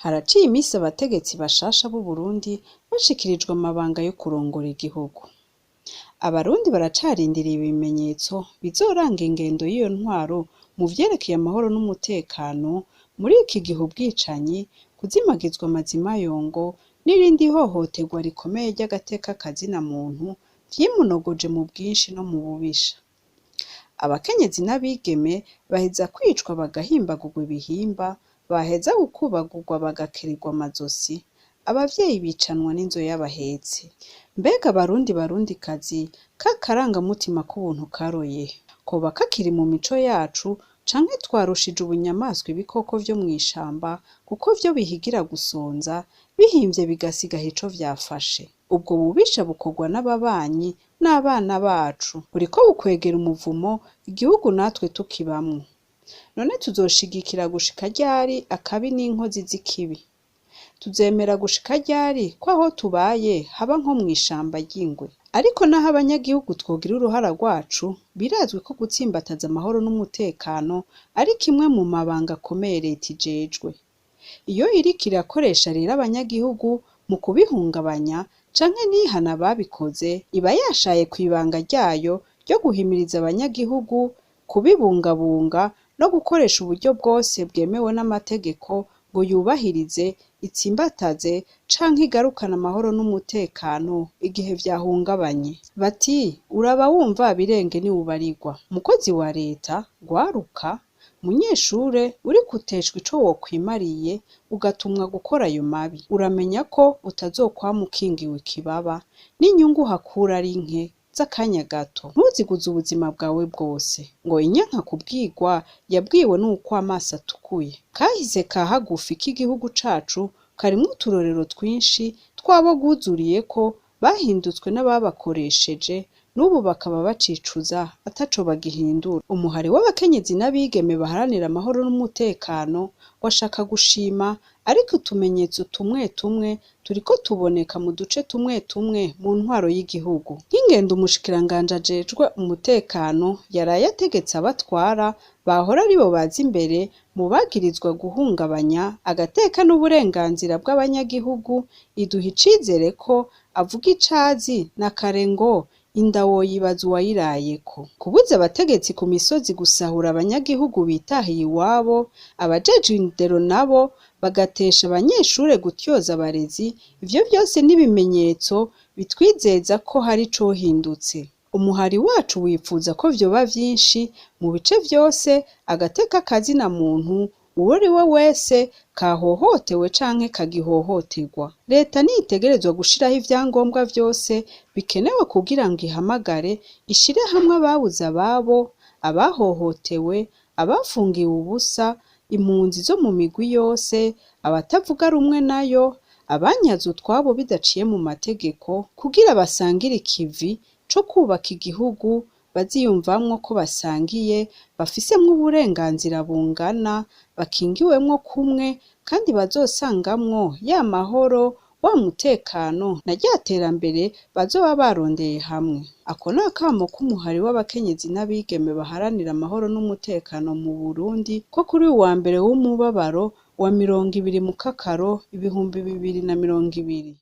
Haraciye imisi abategetsi bashasha b'Uburundi bashikirijwe amabanga yo kurongora igihugu. Abarundi baracarindiriye ibimenyetso bizoranga ingendo y'iyo ntwaro mu vyerekeye amahoro n'umutekano muri iki gihe ubwicanyi, kuzimagizwa amazimayongo n'irindi hohoterwa rikomeye ry'agateka kazina muntu vyimunogoje mu bwinshi no mu bubisha. Abakenyezi n'abigeme baheza kwicwa bagahimbagurwa ibihimba, baheza gukubagurwa bagakeregwa amazosi, abavyeyi bicanwa n'inzu y'abahetse. Mbega Barundi Barundikazi, ka karangamutima k'ubuntu karoye he? Koba kakiri mu mico yacu canke twarushije ubunyamaswa ibikoko vyo mw'ishamba kuko vyo bihigira gusonza, bihimvye bigasigaho ico vyafashe. Ubwo bubisha bukorwa n'ababanyi n'abana bacu. Buriko bukwegera umuvumo igihugu natwe tukibamwo. None tuzoshigikira gushika ryari akabi n'inkozi z'ikibi? Tuzemera gushika ryari ko aho tubaye haba nko mw'ishamba ry'ingwe? Ariko naho abanyagihugu twogira uruhara rwacu, birazwi ko gutsimbataza amahoro n'umutekano ari kimwe mu mabanga akomeye leta ijejwe. Iyo iriko irakoresha rero abanyagihugu mu kubihungabanya canke ntihane ababikoze, iba yashaye kw'ibanga ryayo ryo guhimiriza abanyagihugu kubibungabunga no gukoresha uburyo bwose bwemewe n'amategeko ngo yubahirize, itsimbataze canke igarukane amahoro n'umutekano igihe vyahungabanye. Bati uraba wumva birenge niwubarirwa. Mukozi wa leta, rwaruka, munyeshure uriko uteshwa ico wokwimariye ugatumwa gukora ayo mabi. Uramenya ko utazokwama ukingiwe ikibaba n'inyungu uhakura ari nke z'akanya gato. Ntuziguze ubuzima bwawe bwose. Ngo inyanka kubwirwa yabwiwe nuko amaso atukuye. Kahise ka hagufi k'igihugu cacu karimwo uturorero twinshi tw'abo rwuzuriyeko bahindutswe n'ababakoresheje n'ubu bakaba bacicuza ataco bagihindura. Umuhari w'abakenyezi n'abigeme baharanira amahoro n'umutekano washaka gushima ariko utumenyetso tumwe tumwe turiko tuboneka mu duce tumwe tumwe mu ntwaro y'igihugu. Nk'ingendo umushikiranganji ajejwe umutekano yaraye ategetse abatwara bahora aribo baza imbere mu bagirizwa guhungabanya agateka n'uburenganzira bw'abanyagihugu, iduha icizere ko avuga icazi na kare ngo inda woyibaza uwayirayeko. Kubuza abategetsi ku misozi gusahura abanyagihugu bitahiye iwabo, abajejwe indero nabo bagatesha abanyeshure gutyoza abarezi, ivyo vyose n'ibimenyetso bitwizeza ko hari icohindutse. Umuhari wacu wipfuza ko vyoba vyinshi mu bice vyose agateka kazina muntu uworiwe wese kahohotewe canke kagihohoterwa. Leta ntitegerezwa gushiraho ivyangombwa vyose bikenewe kugira ngo ihamagare ishire hamwe ababuze ababo, abahohotewe, abafungiwe ubusa, impunzi zo mu migwi yose, abatavuga rumwe nayo, abanyaze utwabo bidaciye mu mategeko, kugira basangire ikivi co kwubaka igihugu baziyumvamwo ko basangiye, bafisemwo uburenganzira bungana, bakingiwemwo kumwe kandi bazosangamwo ya mahoro, wa mutekano na rya terambere bazoba barondeye hamwe. Ako ni akamo k'umuhari w'abakenyezi n'abigeme baharanira amahoro n'umutekano mu Burundi ko kuri uyu wa mbere w'umubabaro wa 20 Mukakaro 2020.